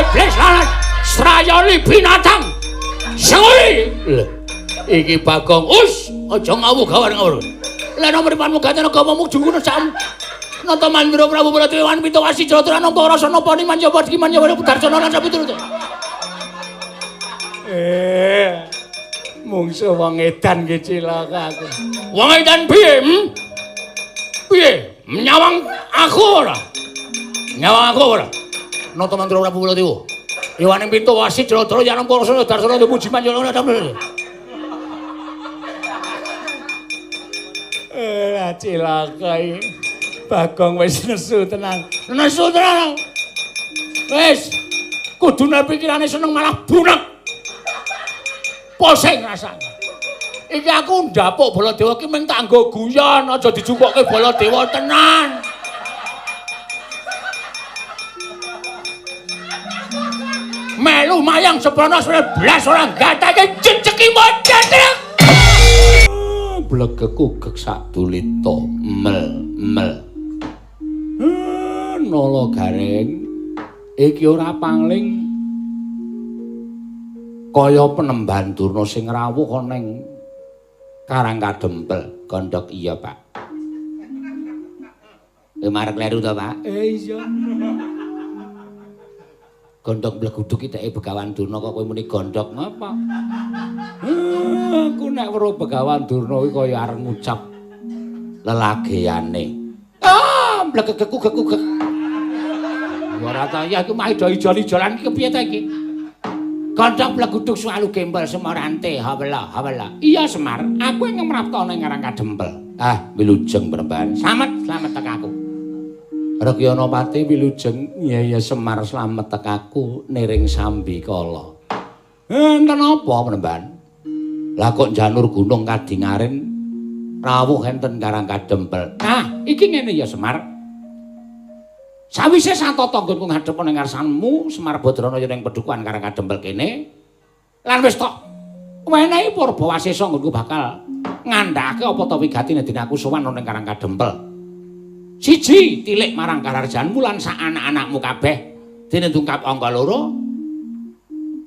Iblis lan srayoni binatang. Senguli. Lho, iki Bagong. Us, aja ngawuh gawan ngawur. Lha mripanmu ganteng agamamu jungkuna sak Nata Mandra Prabu Baladewa Pita Wasi Jatra Nampa Rasa Napa Niman Jaba Diman Jaba Darsana lan sapiturute. Mungsuh wong edan ki cilaka aku. Wong edan piye? Piye? Nyawang aku ora? Nyawang aku ora? Nata Mandra Prabu Baladewa. Iwaning Pita Wasi Jatra Nampa Rasa Darsana Pujiman Jaba Darsana. Cilaka iki. Bagong wis nesu tenan. Nesu tenan. Wis kudune pikirane seneng malah bunek. Pusing rasane. Iki aku ndapuk Baladewa ki mung tak nggo guyon, aja dijupukke Baladewa tenan. Melu mayang seprana blas ora gatake jejeki modet. Blegekugek sak dulita mel mel. Nala Gareng iki ora pangling kaya penemban Durna sing rawuh ana ning Karang Kadempel. Gondhok iya, Pak. Marek kleru to, Pak? Iya. Gondhok bleguduk iki dheke Begawan Durna kok kowe muni gondhok ngapa? Aku nek weruh Begawan Durna kuwi kaya arep ngucap lelageane. Ah, blegegekugek-kugek. Ora ta ya iki mah do ijol-ijolan iki kepiye ta iki? Gondhok bleguduk suwalu gembel Semarante, hawela hawela. Iya Semar, aku ing ngrapta ning Karang Kadempel. Ah, wilujeng Bremban. Slamet, slamet tek aku. Rekyana Pati wilujeng. Iya iya Semar slamet tek aku niring sambikala. Enten apa Bremban? Lah kok janur gunung kadingaren rawuh enten Karang Kadempel. Nah, iki ngene ya Semar. Sawise satata nggonku ngadhep ning ngarsanmu Semar Badrana yen ing pedukuhan Karang Kadempel kene lan wis tok wenehi purba wasesa nggonku bakal ngandhake apa ta wigatine dene aku sowan ning Karang Kadempel. Siji, tilik marang kararjanmu lan sak anak-anakmu kabeh dene tungkap angka loro.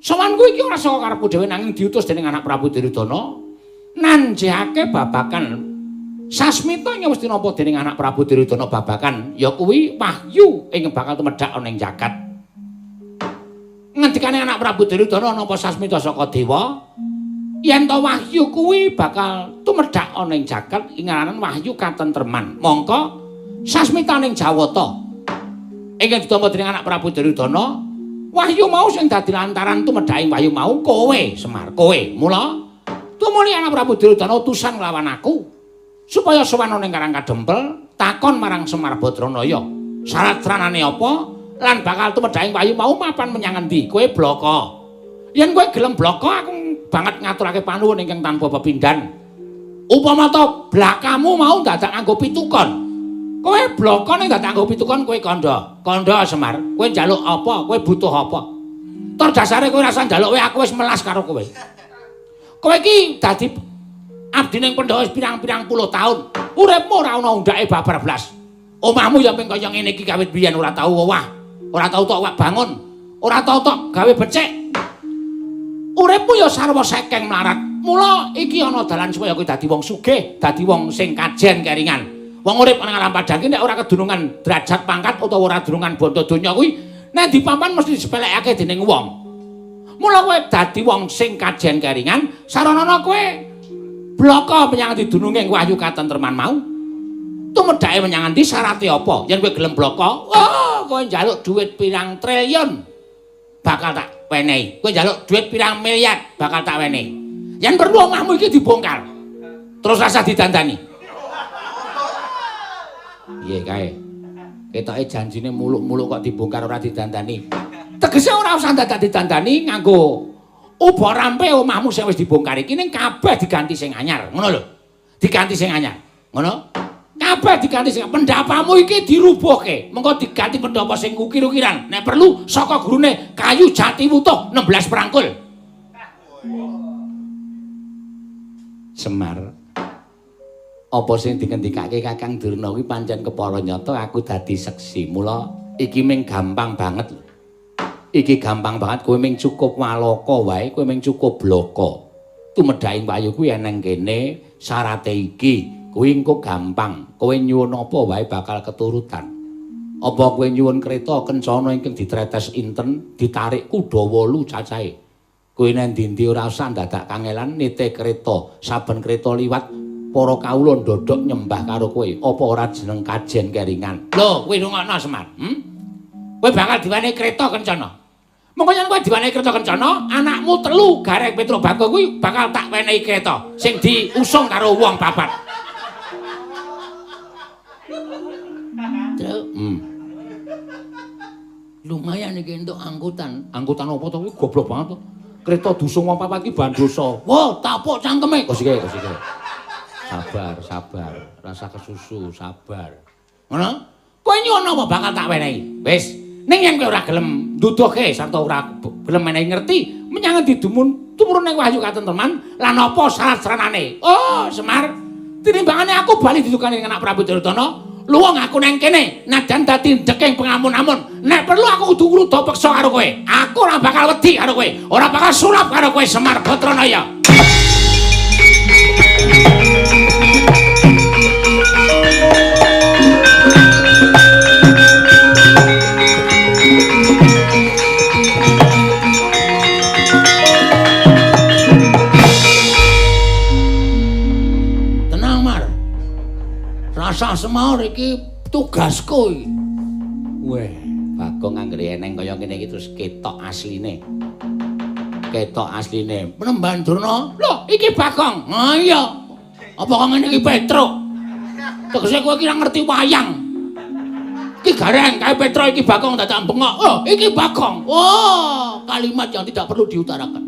Sowanku iki ora saka karepku dhewe nanging diutus dening anak Prabu Duryudana nanjehake babakan sasmita ing wis tinampa dening anak Prabu Duryudana babakan ya kuwi wahyu ing bakal tumedhak ana ing jagat. Ngendikane anak Prabu Duryudana nampa sasmita saka dewa yen to wahyu kuwi bakal tumedhak ana ing jagat ing ngaranan wahyu katentreman. Mongko sasmitaning Jawata ingkang ditampa dening anak Prabu Duryudana wahyu mau sing dadi lantaran tumedhaking wahyu mau kowe Semar, kowe. Mula tumuli anak Prabu Duryudana utusan nglawan aku supaya sowan ning Karang Kadempel takon marang Semar Badranaya syarat sranane apa lan bakal tumedhaking wahyu mau mapan menyang endi. Kowe blaka. Yen kowe gelem blaka aku banget ngaturake panuwun ingkang tanpa pepindhan. Upama to blakamu mau dadak nganggo pitukon. Kowe blaka ning dadak nganggo pitukon kowe kandha. Kandha Semar, kowe njaluk apa? Kowe butuh apa? Tur dasare kowe rasa njaluk kowe aku wis melas karo kowe. Kowe iki dadi abdi ning Pandhawa wis pirang-pirang puluh taun. Uripmu ora ana undake babar blas. Omahmu ya ping kaya ngene iki kawit biyen ora tau owah, ora tau tok wak bangun, ora tau tok gawe becik. Uripmu ya sarwa sekeng mlarat. Mula iki ana dalan supaya kowe dadi wong sugih, dadi wong sing kajen keringan. Wong urip nang alam padang iki nek ora kedunungan derajat pangkat utawa ora dunungan bondo donya kuwi nek dipapan mesti disepelekake dening wong. Mula kowe dadi wong sing kajen keringan, saranana kowe blaka menyang didununge wahyu katentreman mau. Tumedhake menyang endi syarate apa? Yen kowe gelem blaka, oh kowe njaluk dhuwit pirang triliun bakal tak wenehi. Kowe njaluk dhuwit pirang miliar bakal tak wenehi. Yen perlu omahmu iki dibongkar. Terus rasa didandani. Piye kae? Ketoke janjine muluk-muluk kok dibongkar ora didandani. Tegese ora usah dadak didandani nganggo uba rampe omahmu sing wis dibongkar iki ning kabeh diganti sing anyar, ngono lho. Diganti sing anyar. Ngono? Kabeh diganti sing pendapamu iki dirubuhke. Mengko diganti pendapa sing ukir-ukiran. Nek perlu saka gurune kayu jati wutuh 16 prangkul. Semar, apa sing dingendikake Kakang Durna kuwi pancen kepara nyata aku dadi seksi. Mula iki ming gampang banget lho. Iki gampang banget, kowe mung cukup walaka wae, kowe mung cukup blaka. Tumedhaking wahyu kuwi eneng kene, syarate iki, kuwi engko gampang. Kowe nyuwun apa wae bakal keturutan. Apa kowe nyuwun kereta kencana ingkang ditretes inten, ditarik kuda 8 cacahe. Kowe nang ndi-ndi ora usah dadak kangelan nite kereta, saben kereta liwat para kawula ndodhok nyembah karo kowe. Apa ora jeneng kajen keringan? Lho, kowe rungokno Semar. Kowe bakal diwenehi kereta kencana. Mengko yen kowe diwenehi kereta kencana, anakmu 3 Gareng Petruk Bagong kuwi bakal tak wenehi kereta sing diusung karo wong papat. Truk. Lumayan iki entuk angkutan. Angkutan apa to kuwi goblok banget to. Kereta diusung wong papat iki bandosa. Wah, tapuk cangkeme. Kosike, kosike. Sabar, sabar. Rasa kesusu, sabar. Ngono? Kowe nyuwun apa bakal tak wenehi? Wis. Ning yen kowe ora gelem nduduhke sarta ora gelem menehi ngerti menyang endi dumun tumurun ning wahyu katentreman lan apa syarat-saranane. Oh, Semar, tinimbangane aku bali didukani anak Prabu Duryudana, luwung aku nang kene najan dadi ndeking pengamun-amun. Nek perlu aku kudu ngruda peksa karo kowe. Aku ora bakal wedi karo kowe, ora bakal sulap karo kowe Semar Batranaya. Rasa semaur iki tugasku iki. Weh, Bagong anggere eneng kaya ngene iki terus ketok asline. Ketok asline. Penemban Durna. Lho, iki Bagong. Ha iya. Apa kok ngene iki Petruk? Tegese kowe iki ora ngerti wayang. Iki Gareng kae Petruk iki Bagong dadak bengok. Oh, iki Bagong. Oh, kalimat yang tidak perlu diutarakan.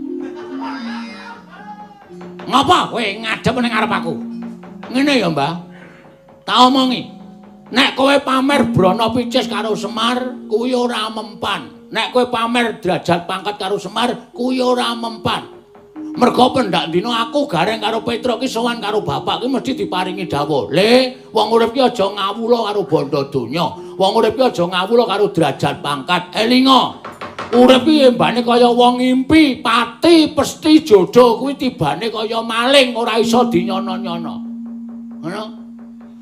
Ngapa kowe ngadep ning ngarep aku? Ngene ya, Mbah. Tak omongi. Nek kowe pamer brana picis karo Semar, kuwi ora mempan. Nek kowe pamer derajat pangkat karo Semar, kuwi ora mempan. Mergo pendak dina aku Gareng karo Petruk ki sowan karo bapak ki mesti diparingi dawuh. Le, wong urip ki aja ngawula karo bondo donya. Wong urip ki aja ngawula karo derajat pangkat. Elinga. Urip ki embane kaya wong ngimpi, pati pesti jodoh kuwi tibane kaya maling, ora iso dinyono-nyono. Ngono?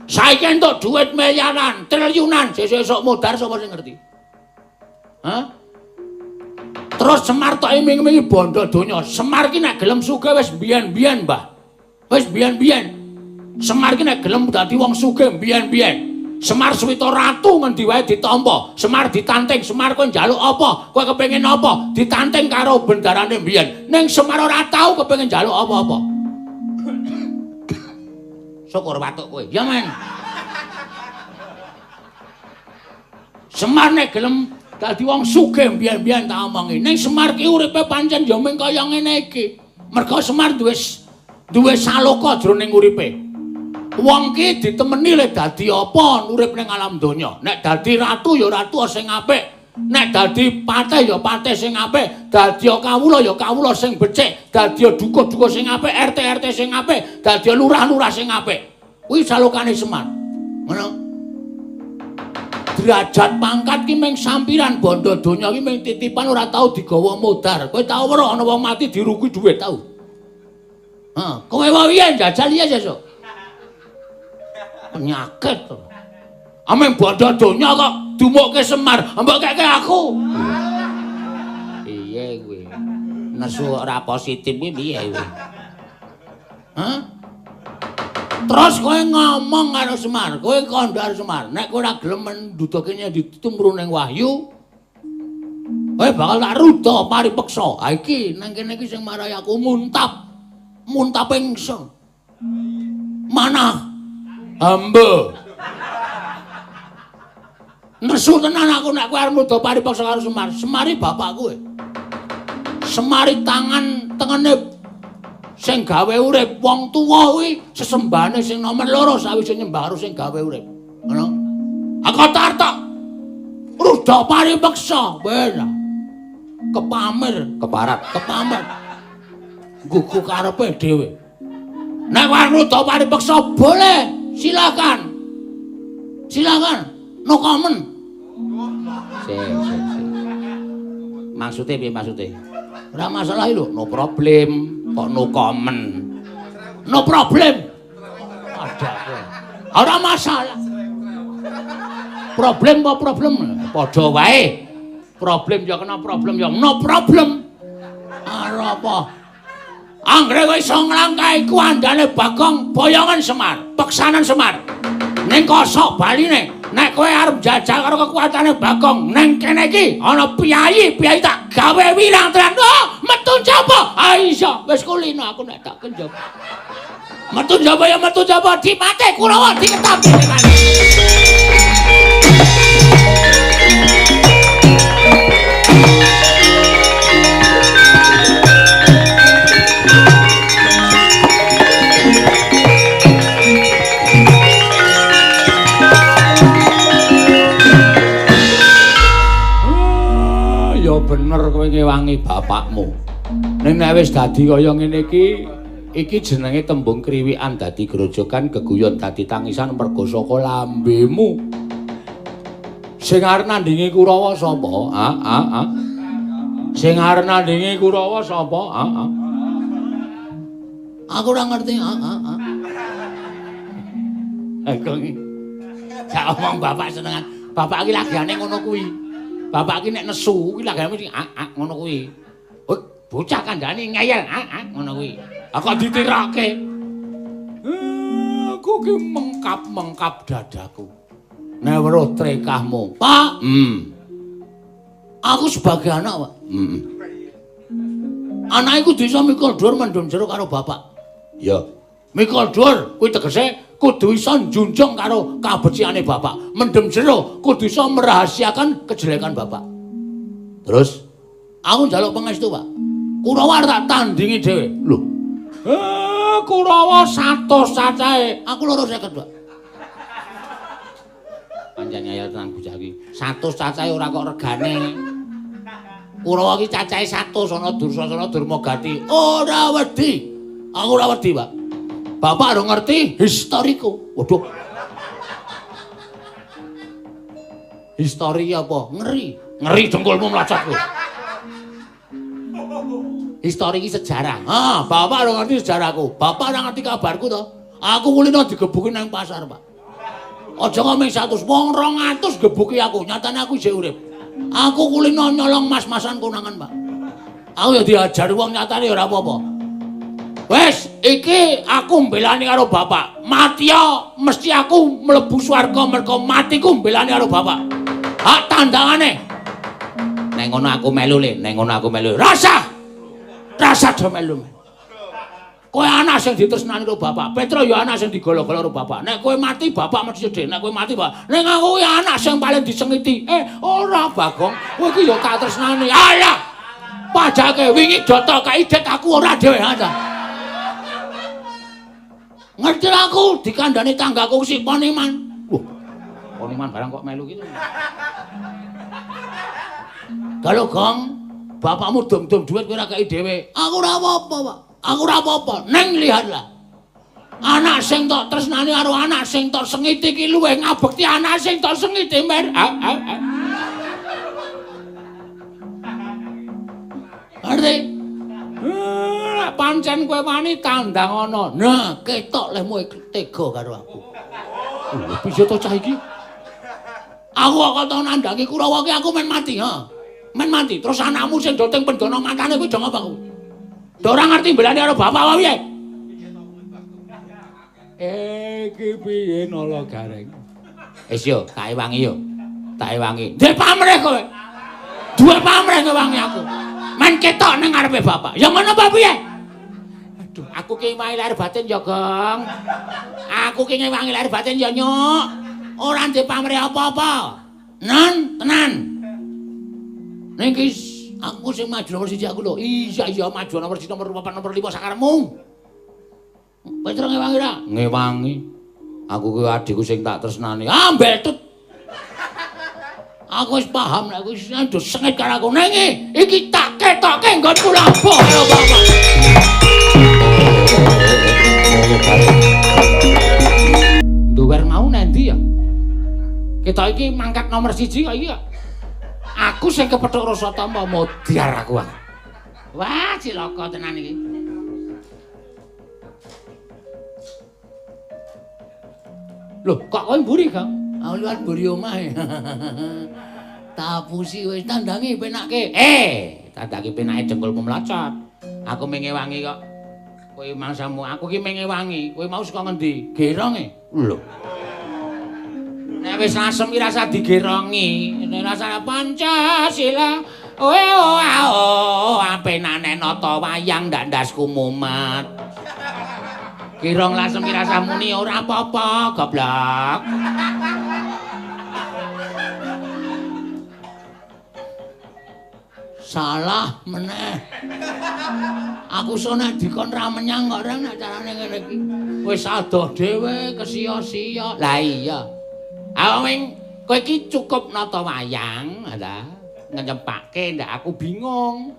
Saiki entuk duit miliaran, triliunan, sesuk-esuk modar sapa sing ngerti? Hah? Terus Semar tok iming-imingi bondo donya. Semar ki nek gelem sugih wis biyen-biyen, Mbah. Wis biyen-biyen. Semar ki nek gelem dadi wong sugih biyen-biyen. Semar suwita ratu ngendi wae ditampa. Semar ditanting, Semar kowe njaluk apa? Kowe kepengin apa? Ditanting karo bendarane biyen. Ning Semar ora tau kepengin njaluk apa-apa. Syukur watuk kowe. Ya men. Semar nek gelem dadi wong sugih biyen-biyen tak omongi. Ning Semar ki uripe pancen ya mung kaya ngene iki. Mergo Semar duwe saloka jroning uripe. Wong ki ditemeni le dadi apa urip ning alam donya. Nek dadi ratu ya ratu sing apik. Nek dadi patih ya patih sing apik, dadi kawula ya kawula sing becik, dadi duka-duka sing apik, RT-RT sing apik, dadi lurah-lurah sing apik. Kuwi salokane Semar. Ngono. Derajat pangkat ki mung sampiran, bondo donya ki mung titipan ora tau digawa modar. Kowe tau ora ana wong mati diruki dhuwit tau? Heh, kowe wae piye njajal iya sesuk. Penyakit to. Ameng bondo donya kok dumukke Semar, mbok keke aku. Piye kowe? Nesu ora positif kuwi piye kowe? Hah? Terus kowe ngomong karo Semar, kowe kandha karo Semar, nek kowe ora gelem mendudukne ditumrun ning wahyu, kowe bakal tak ruda paripeksa. Ha iki nang kene iki sing marai aku muntap. Muntap ingsun. Manah hamba. Nesu tenan aku nek kowe arep nuda paripeksa karo Semar. Semari bapakku. Semari tangan tengene sing gawe urip. Wong tuwa kuwi sesembahane sing nomer 2 sawise nyembah karo sing gawe urip. Ngono. Aku tar tok. Ruda paripeksa. Wes. Kepamer, keparat, kepamer. Gugu karepe dhewe. Nek kowe arep nuda paripeksa boleh, silakan. Silakan. No comment. Sik, sik, sik. Maksude piye maksude? Ora masalah lho, no problem, kok no comment. No problem. Ada kowe. Ora masalah. Problem apa problem? Padha wae. Problem ya kena problem ya no problem. Ora apa. Anggere kowe iso nglangkahi kuandane Bagong boyongan Semar, peksanan Semar. Ning kosok baline, nek kowe arep njajal karo kekuatane Bagong, ning kene iki ana piyayi, piyayi tak gawe wirang tenan. Oh, metu njaba. Ah iya, wis kulino aku nek tak kenjaba. Metu njaba ya metu njaba, dipate Kurawa diketampi. Bener kowe ngewangi bapakmu. Ning nek wis dadi kaya ngene iki, iki jenenge tembung kriwikan dadi grojogan, geguyon dadi tangisan mergo saka lambemu. Sing arep nandhingi Kurawa sapa? Ah ah ah. Sing arep nandhingi Kurawa sapa? Ah ah. Aku ora ngerti. Ah ah ah. Aku iki sak omong bapak senengan. Bapak iki lagane ngono kuwi. Bapak iki nek nesu kuwi lagane mesti ah ah ngono kuwi. Oh, bocah kandhane ngeyel ah ah ngono kuwi. Aku ditirokke. Aku ki mengkap-mengkap dadaku. Nek weruh trekahmu, Pak. Aku sebagai anak, Pak. Anak iku kudu iso mikul dhuwur mendem jero karo bapak. Ya. Mikul dhuwur kuwi tegese kudu iso njunjung karo kabecikane bapak. Mendem jero kudu iso merahasiakan kejelekan bapak. Terus aku njaluk pangestu, Pak. Kurawa tak tandingi dhewe. Lho. Kurawa 100 cacahe. Aku 250, Pak. Pancen ngeyel tenan bocah iki. 100 cacahe ora kok regane. Kurawa iki cacahe 100 ana Dursasana Durmagati. Ora wedi. Aku ora wedi, Pak. Bapak harus ngerti historiku. Waduh. Histori apa? Ngeri. Ngeri dengkulmu mlacot kowe. Histori iki sejarah. Ah, bapak harus ngerti sejarahku. Bapak ora ngerti kabarku to. Aku kulino digebuki nang pasar, Pak. Aja ngomong 100, wong 200 gebuki aku. Nyatane aku isih urip. Aku kulino nyolong mas-masan konangan, Pak. Aku ya diajar wong nyatane ya ora apa-apa. Wes, iki aku mbelani karo bapak. Mati ya mesti aku mlebu swarga mergo matiku mbelani karo bapak. Hak tandangane. Nek ngono aku melu le, nek ngono aku melu. Rasa. Rasa do melu. Kowe anak sing ditresnani karo bapak. Petro ya anak sing digolo-golo karo bapak. Nek kowe mati bapak mesti sedih. Nek kowe mati bapak. Nek aku ya anak sing paling disengiti. Ora Bagong, kowe iki ya tak tresnani. Alah. Pajake wingi doto kaidet aku ora dhewe ta. Ngerti aku dikandani tanggaku si Poniman. Wah, Poniman barang kok melu gitu. Kalau Gong, bapakmu dum-dum duit kowe ora kei dhewe. Aku ora apa-apa, Pak. Aku ora apa-apa. Neng lihatlah. Anak sing tok tresnani karo anak sing tok sengiti iki luwih ngabekti anak sing tok sengiti, Mer. Ngerti? Pancen kowe wani tandang ana. Nah, ketok lehmu tega karo aku. Lho, piye to cah iki? Aku kok tau nandangi Kurawa ki aku men mati, ha. Men mati. Terus anakmu sing do teng pendana matane kuwi do ngapa kuwi? Do ora ngerti mbelani karo bapak wae piye? Iki piye Nala Gareng? Wis yo, tak ewangi yo. Tak ewangi. Duwe pamrih kowe. Duwe pamrih ngewangi aku. Men ketok ning ngarepe bapak. Ya ngono apa piye? Aduh, aku ki ngewangi lahir batin ya, Gong. Aku ki ngewangi lahir batin ya, Nyuk. Ora ndek pamrih apa-apa. Nen, tenan. Ning ki aku sing maju nomor 1 aku lho. Iya, iya maju nomor 1, nomor 4, nomor 5 sakarepmu. Petro ngewangi ra? Ngewangi. Aku ki adikku sing tak tresnani. Ah, mbetut. Aku wis paham nek wis ndo sengit karo aku. Ning iki tak ketokke nggonku labuh karo bapak. Duwer mau nendi ya? Kita iki mangkat nomor 1 kok iki ya. Aku Aku sing kepethuk rasa tama modar aku. Wah, cilaka tenan iki. Loh, kok kowe mburi, Kang? Aku liwat mburi omah. Tapusi wis tandangi penake. Tandangi penake dengkulmu mlocot. Aku mengewangi kok. Kowe mangsamu, aku ki mengewangi. Kowe mau saka ngendi? Geronge. Lho. Nek wis asem ki rasa digerongi. Nek rasa Pancasila, oe o apenane nata wayang ndak ndasku mumet. Gerong lasem ki rasa muni ora apa-apa, goblok. Salah meneh. Aku sone dikon ra menyang kok reng nek carane ngene iki. Wis adoh dhewe kesiya-siya. Lah iya. Awing kowe iki cukup nata wayang, ta? Ngnyepake ndak aku bingung.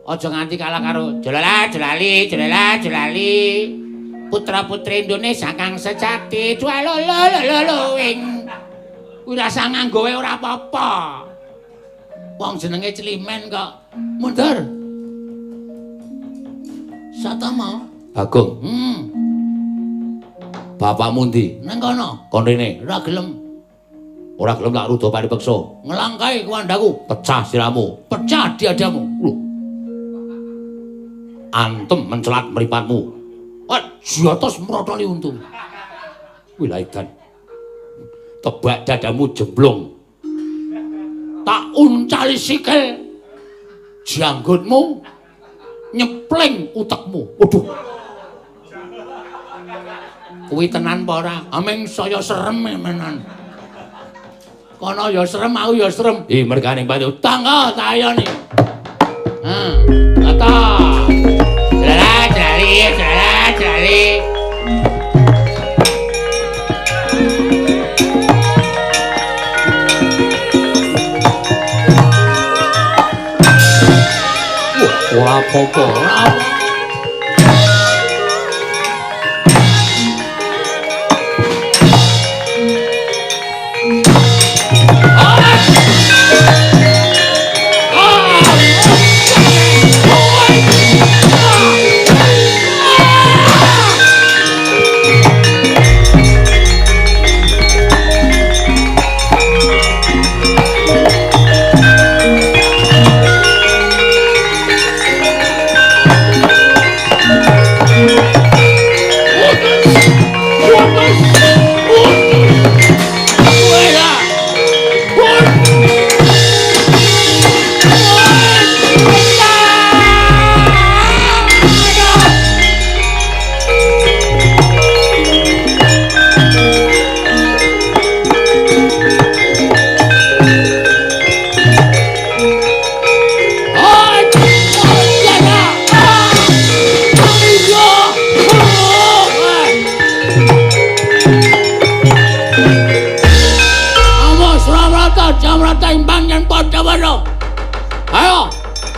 Aja nganti kalah karo jolala jolali jolala jolali. Putra-putri Indonesia kang sejati jualolololo ing. Kuwi rasa nganggo wae ora apa-apa. Wong jenenge Climen kok. Mundur. Satama. Bagong. Bapakmu ndi? Nang kono. Kon rene. Ora gelem. Ora gelem tak ruda paripeksa. Ngelangkai kuwandaku. Pecah siramu. Pecah diadamu. Lho. Antem mencelat mripatmu. Wah, jotos mrotoli untu. Wilaidan. Tebak dadamu jemblung. Tak uncali sikil janggutmu nyepling utekmu. Waduh. Kuwi tenan apa ora? Aming saya serem menan. Kono ya serem, aku ya serem. Ih, mergane batu tangga tayone. Ha, kata. Jala jali, jala jali. Ora apa-apa.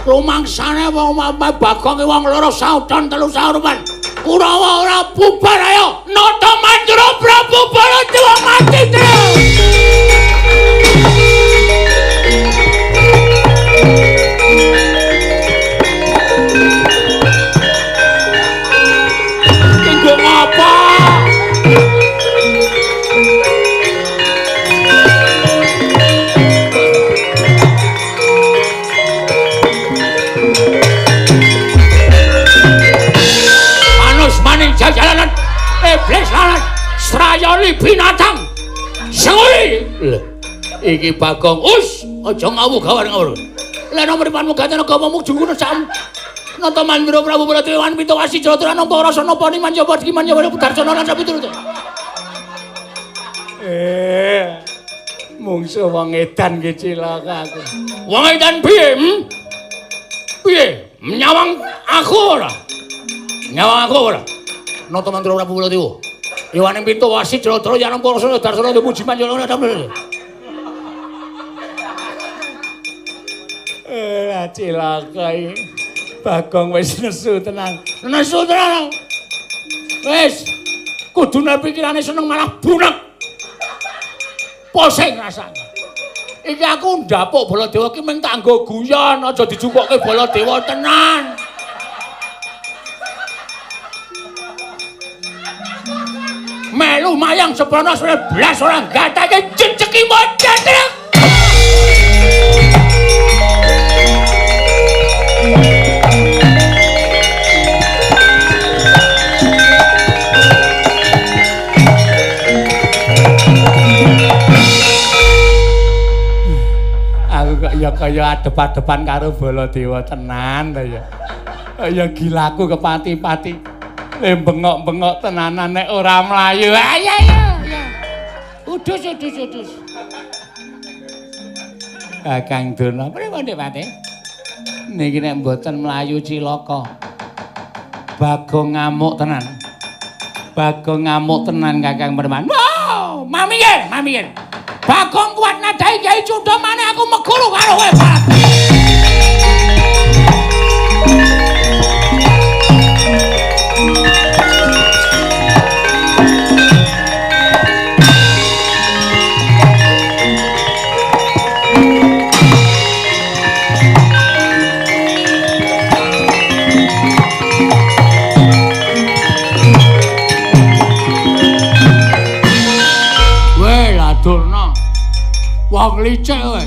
Rumangsane wong Bagong wong loro saudan telu saurupan. Kurawa ora bubar ayo. Nata Mandura Prabu Baladewa mati terus. Kanggo ngapa? Jalanan iblis lawan srayoni binatang senguli. Lho iki Bagong us aja ngawu gawar ngawur. Lah nomor mripanmu gatene gamamu jungkuna sak Nata Mandura Prabu Baladewa Pito Wasi Jalatura nampa rasa napa niman jaba diman jaba Darsana lan sapiturute. Mungsu wong edan ki cilaka aku. Wong edan piye? Piye? Nyawang aku ora? Nyawang aku ora? Nata Mandura Prabu Baladewa. Iwaning Pito Wasi Jalatura ya nampa rasa Darsana puji manjana. Cilaka iki. Bagong wis nesu tenan. Nesu tenan. Wis kudune pikirane seneng malah bunek. Pusing rasane. Iki aku ndapuk Baladewa ki mung tak nggo guyon, aja dijupukke Baladewa tenan. Melu mayang seprono blas ora gatake jejeki mocetrek. Aku kok ya kaya adep-adepan karo Baladewa tenan ta ya. Ya gilaku kepati-pati. Bengok-bengok tenanan nek ora mlayu. Ayo ayo ayo. Udus udus udus. Kakang Durna, pripun Dik Patih? Niki nek mboten mlayu cilaka. Bagong ngamuk tenan. Bagong ngamuk tenan Kakang Perman. Wow, mamikir, mamikir. Bagong kuat nadai Kyai Cundha maneh aku meguru karo kowe, Pak. Wong licik kowe.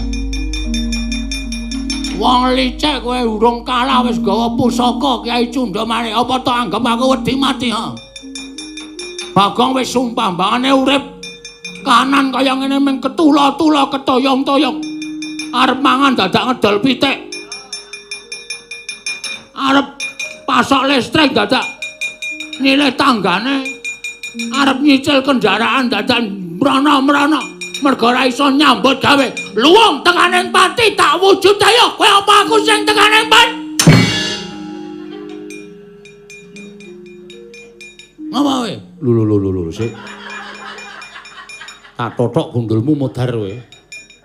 Wong licik kowe urung kalah wis gawa pusaka Kyai Cundha maneh. Apa tok anggap aku wedi mati ha? Bagong wis sumpah mbangane urip kanan kaya ngene mung ketula-tula ketoyong-toyong. Arep mangan dadak ngedol pitik. Arep pasok listrik dadak nyilih tanggane. Arep nyicil kendaraan dadak mrana-mrana. Mergo ora iso nyambut gawe. Luwung tekaning pati tak wujud ayo. Kowe apa aku sing tekaning pati? Ngapa kowe? Lho lho lho lho sik. Tak tothok gundulmu modar kowe.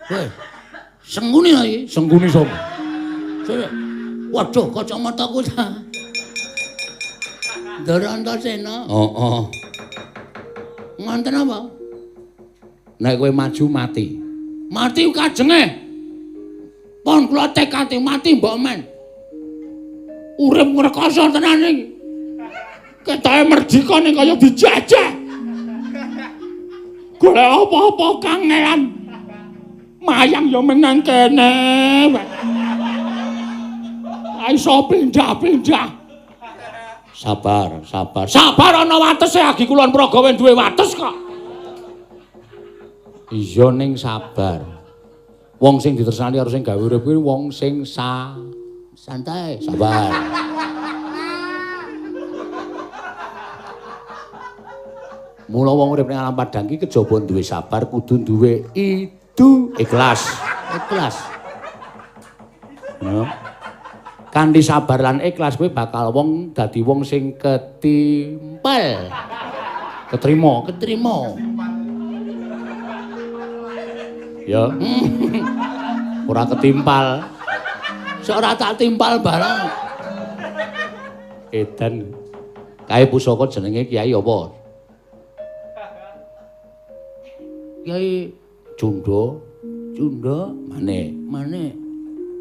Kowe sengkuni ta iki? Sengkuni sapa? Sik. Waduh, kacamataku ta. Ndara Antasena. Heeh. Ngonten apa? Nek kowe maju mati. Mati kajenge. Pon kula tekate mati mbok men. Urip ngrekoso tenan iki. Ketoke merdika ning kaya dijajah. Golek apa-apa kangelan. Mayang ya menang kene. Iso pindah-pindah. Sabar, sabar. Sabar ana watese agi Kulon Progo duwe wates kok. Iya ning sabar. Wong sing ditresnani karo sing gawe urip kuwi wong sing santai, sabar. Mula wong urip ning alam padang iki kejaba duwe sabar kudu duwe idu ikhlas. Ikhlas. No. Kanthi sabar lan ikhlas kuwi bakal wong dadi wong sing ketimpel. Ketrima, ketrima. Ya. Ora ketimpal. Sok ora tak timpal barang. Edan. Kae pusaka jenenge Kyai apa? Kyai Cundha, Cundha maneh, maneh.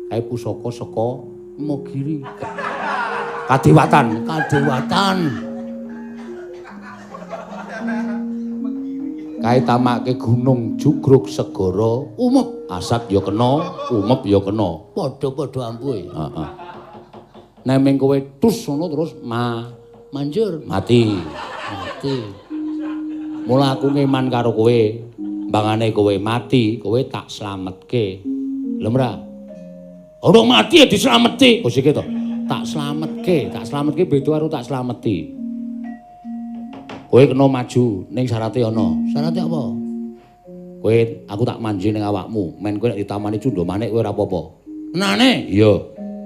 Kae pusaka saka Imogiri. Kadewatan, Kadewatan. Kae tamake gunung jugruk segara umep, asat ya kena, umep ya kena. Padha-padha ampuhe. Heeh. Nek ming kowe tus ngono terus manjur mati. Mati. Mula aku ngeman karo kowe, mbangane kowe mati, kowe tak slametke. Lho ora? Ora mati ya dislameti. Kok sik to? Tak slametke beda karo tak slameti. Kowe kena maju ning syarate ana. Syarate apa? Kowe aku tak manji ning awakmu, men kowe nek ditamani Cundha Manik kowe ora apa-apa. Tenane? Iya.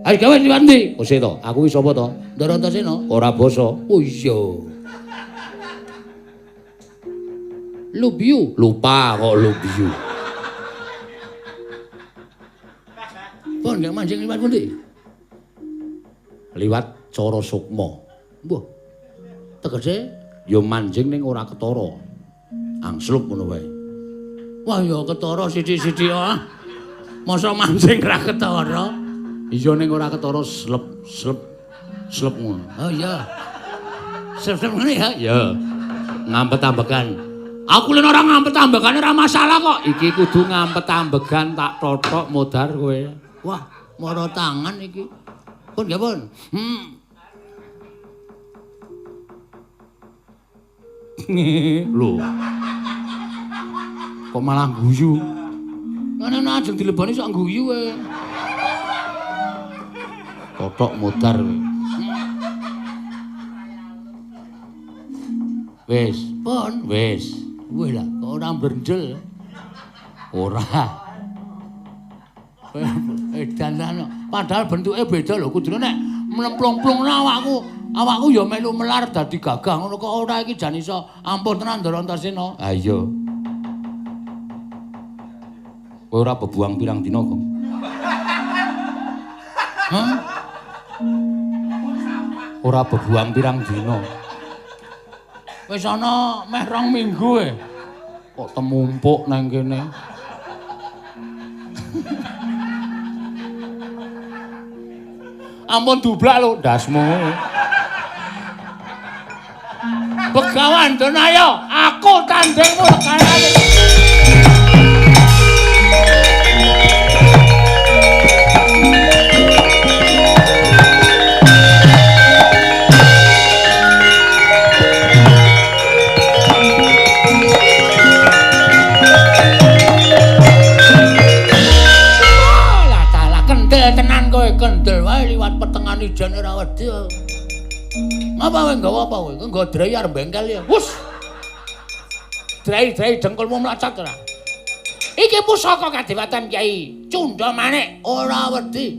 Ayo gawe liwat ndi? Kok sik to? Aku iki sapa to? Ndara Antasena. Ora basa. Oh iya. Lubiu. Lupa kok lubiu. Pon gak mancing liwat pundi? Liwat cara sukma. Mbah. Tegese ya manjing ning ora ketara. Angslup ngono wae. Wah ya ketara sithik-sithik ah. Masa mancing ra ketara? Iya ning ora ketara slep slep slep ngono. Oh iya. Slep slep ngene ya? Iya. Ngampet-ambekan. Aku lho ora ngampet-ambekan ora masalah kok. Iki kudu ngampet-ambekan tak tothok modar kowe. Wah, mara tangan iki. Pun ya pun. Lho. Kok malah guyu? Ngene ajeng dileboni sok guyu kowe. Tothok modar kowe. Wis, pun wis. Wis lah, kok ora brendel. Ora. Edan. Padahal bentuke beda lho, kudune nek mlemplung-plungna awakku, awakku ya melu melar dadi gagah ngono kok ora iki jan iso ampuh tenan Ndara Antasena. Ha iya. Kowe ora bebuang pirang dina kok. Hah? Ora bebuang pirang dina. Wis ana meh 2 minggu e. Kok temumpuk nang kene. Ampun dublak lho ndasmu. Begawan Danaya, aku tandingmu lekarane. Kendel wae liwat petengan ijen ora wedi. Ngapa kowe nggawa apa kowe? Kowe nggawa drei arep bengkel ya. Wus. Drei-drei dengkulmu mlacat ora. Iki pusaka kadewatan Kyai Cunda Manik, ora wedi.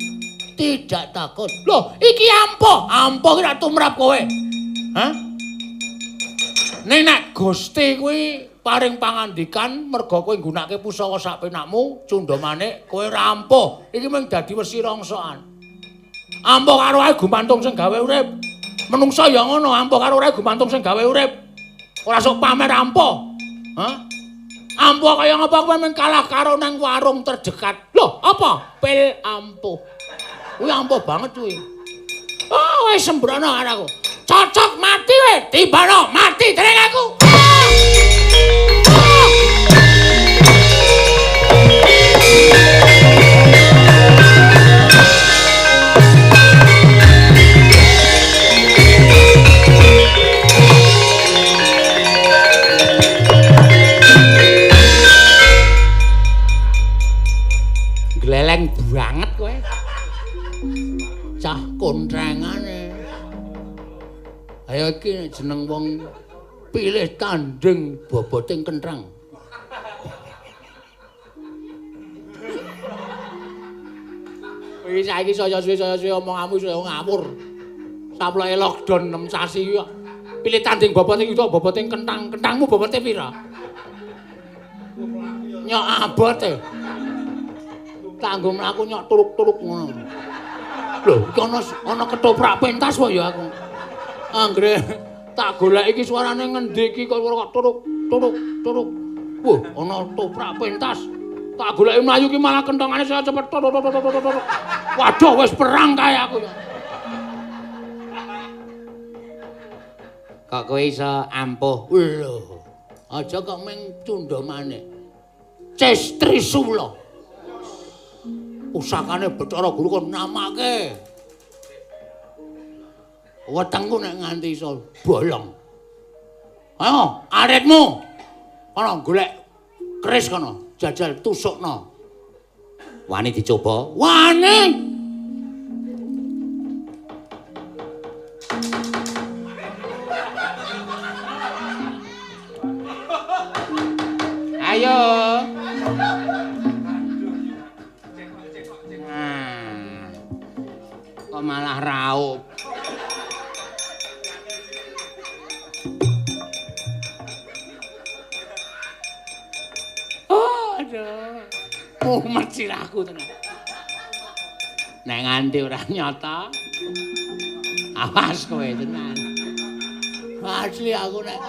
Tidak takut. Loh, iki ampuh. Ampuh ki rak tumrap kowe. Hah? Ning nek Gusti kuwi paring pangandikan merga kowe nggunakake pusaka sak penakmu, Cunda Manik, kowe ora ampuh. Iki mung dadi wesi rongsokan. Ampuh karo ae gumantung sing gawe urip. Menungsa ya ngono, ampuh karo ae gumantung sing gawe urip. Ora sok pamer ampuh. Hah? Ampuh kaya ngapa kowe mung kalah karo nang warung terdekat. Loh, apa? Pil ampuh. Kuwi ampuh banget kuwi. Oh, wis sembrono karo aku. Cocok mati kowe, timbano mati dening aku. Gleleng banget kowe. Cah kontrengane. Ayo iki jeneng wong pilih tanding boboting kentrang. Wis saiki saya suwe omonganmu saya ngawur. Saploke lockdown 6 sasi kok. Pilih tanding boboting itu boboting kentang. Kentangmu bobote pira? Nyok abot e. Tanggo mlaku nyok turuk-turuk ngono. Lho, iki ana ketoprak pentas kok ya aku. Anggere tak golek iki suarane ngendi iki kok turuk turuk turuk. Wah, ana toprak pentas. Tak goleki mlayu iki malah kentongane saya cepet turuk turuk turuk turuk. Waduh, wis perang kae aku ya. Kok kowe iso ampuh? Lho, aja kok mung Cunda Manik. Ces Trisula. Pusakane Bathara Guru kon namake. Wetengku nek nganti iso bolong. Ayo, aritmu. Kono golek keris kono, jajal tusukno. Wani dicoba? Wani. Ayo. Kok malah raup. Oh, aduh. Mumet sirahku tenan. Nek nganti ora nyata, awas kowe tenan. Asli aku nek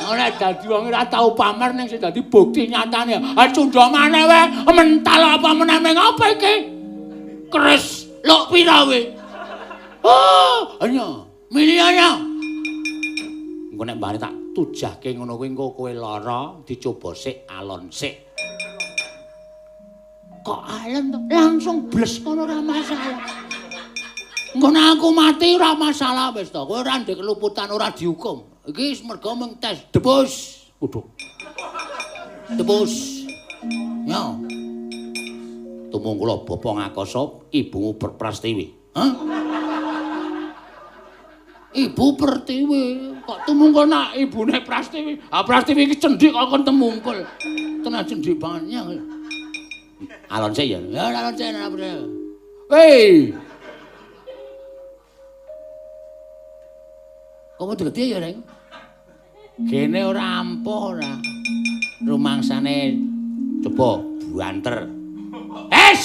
Ora dadi wong ora tau pamer ning sing dadi bukti nyatane. Ah cundha maneh wae, mental apa meneh meng apa iki? Keris luk pira kowe? Oh, anya, milih anya. Engko nek mbane tak tujahke ngono kuwi engko kowe lara, dicoba sik alon sik. Kok alon to? Langsung bles ngono ora masalah. Engko nek aku mati ora masalah wis to. Kowe ora ndek keluputan, ora dihukum. Iki mergo mung tes debus. Waduh. Debus. Ya. Tumungkula bapa ngakasa ibumu Prastiwi. Hah? Ibu Pertiwi. Kok tumungkul nak ibune Prastiwi? Ah Prastiwi iki cendhik kok kon temungkul. Tenan cendhik banget ya. Alon sik ya. Ya alon sik ora percaya. Hei. Kamu dadi ya, Reng? Gene ora ampuh ora. Rumangsane coba buanter. Es.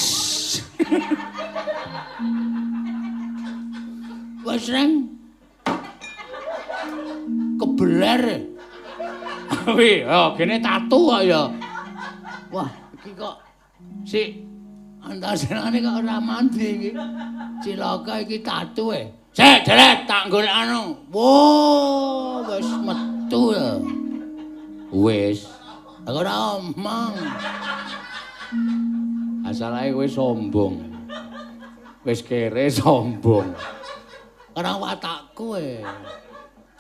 Wes, Reng. Kebeler. Wih, oh gene tatu kok ya. Wah, iki kok sik antasenane kok ora mandi iki. Cilaka iki tatu e. Sik, deret tak golek anu. Wo, wis metu ya. Wis. Aku ora omong. Asalahe kowe sombong. Wis kere sombong. Ora watakku e.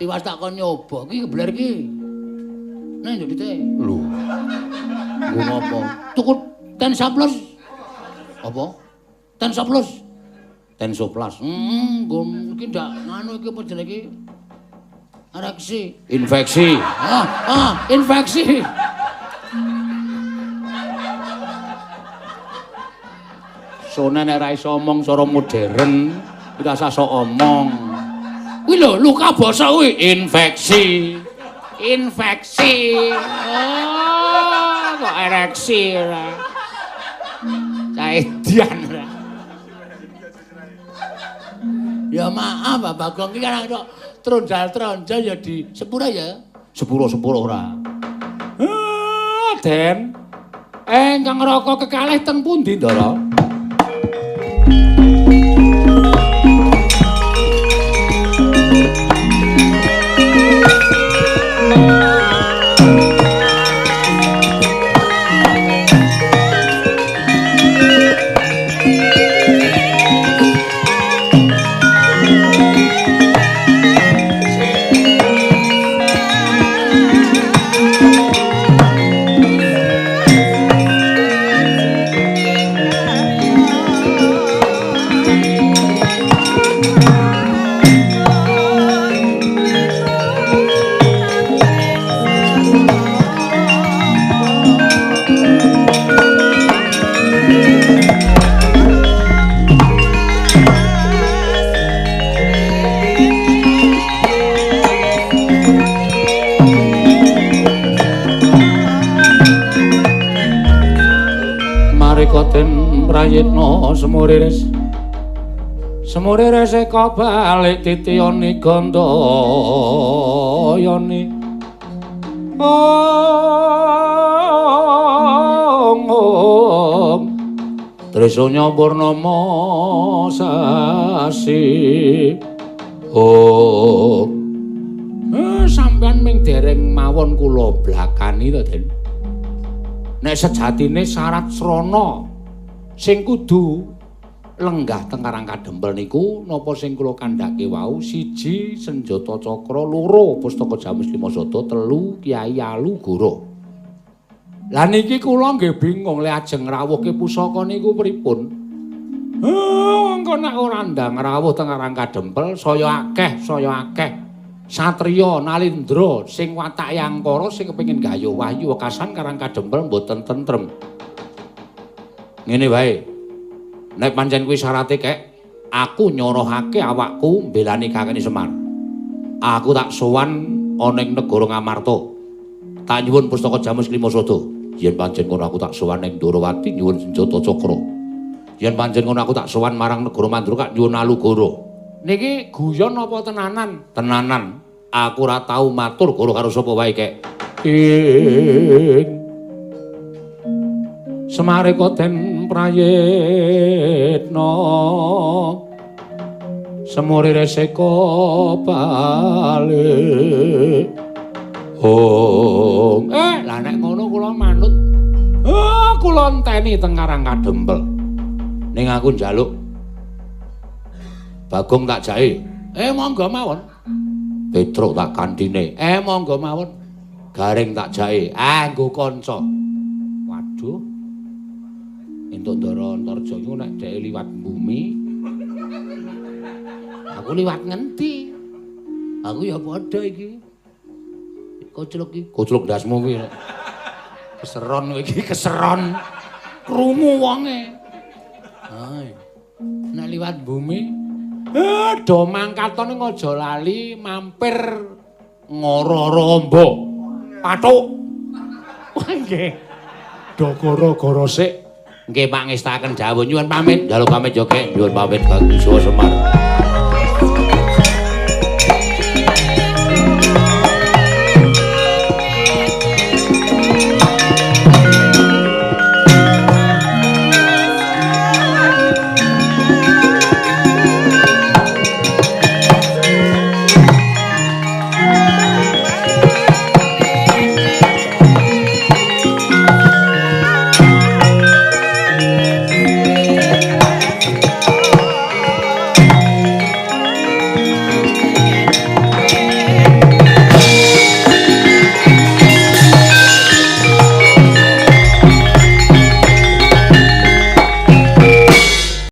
Tiwas tak kon nyoba iki kebeler iki. Nang nduk dite. Lho. Nggo ngopo? Tuku Tensa Plus. Apa? Tensa Plus. Tensoplas. Nggo iki ndak nganu iki apa jenenge iki? Ereksi. Infeksi. Infeksi. Sone nek ora iso omong cara modern, ora usah sok omong. Kuwi lho luka basa kuwi infeksi. Infeksi. Oh, kok ereksi ora. Caedian ora. Ya maaf Pak Bagong iki kan kok tronjal-tronjal ya di sepura ya. Sepuro-sepuro ora. Ah, Den. Ingkang raka kekalih teng pundi, Ndara? Prayitna semuriris semuriris eka balik titiyani gandayani ong ong Trisanya purnama sasi ong. Sampeyan ming dereng mawon kula blakani to, Den. Nek sejatine syarat srana sing kudu lenggah teng Karang Kadempel niku napa sing kula kandhake wau siji senjata cakra, loro pustaka Jamus Lima Sada, telu Kyai Alugoro. Lah niki kula nggih bingung le ajeng ngrawuhke pusaka niku pripun. Engko nek ora ndang rawuh teng Karang Kadempel saya akeh satriya Nalindra sing watake angkara sing kepengin gayuh wahyu wekasan Karang Kadempel mboten tentrem. Ngene wae. Nek pancen kuwi syarate kek, aku nyorohake awakku mbelani Kakene Semar. Aku tak sowan ana ing negara Ngamarta. Tak nyuwun pustaka Jamus Lima Sada. Yen pancen ngono aku tak sowan ning Ndorowati nyuwun senjata cakra. Yen pancen ngono aku tak sowan marang negara Mandura kak nyuwun Alugoro. Niki guyon apa tenanan? Tenanan. Aku ora tau matur goro karo sapa wae kek. Semareka den prayitna semuri reseka balik. Oh, lah nek ngono kula manut. Oh, kula enteni teng Karang Kadempel. Ning aku njaluk Bagong tak jahe. Monggo mawon. Petruk tak kantine. Monggo mawon. Garing tak jahe. Ah, nggo kanca. Waduh. Entuk Ndara Antarja iku nek dheke liwat bumi. Aku liwat ngendi? Aku ya padha iki. Kocluk iki, kocluk ndasmu kuwi. Keseron kowe iki, keseron. Krungu wonge. Hai. Nek liwat bumi, do mangkatone aja lali mampir ngoro-oro amba. Pathuk. Wah nggih. Do goro-goro sik. Nggih pangestaken dawuh nyuwun pamit, njaluk pamit yo Kek, nyuwun pamit Kang Semar.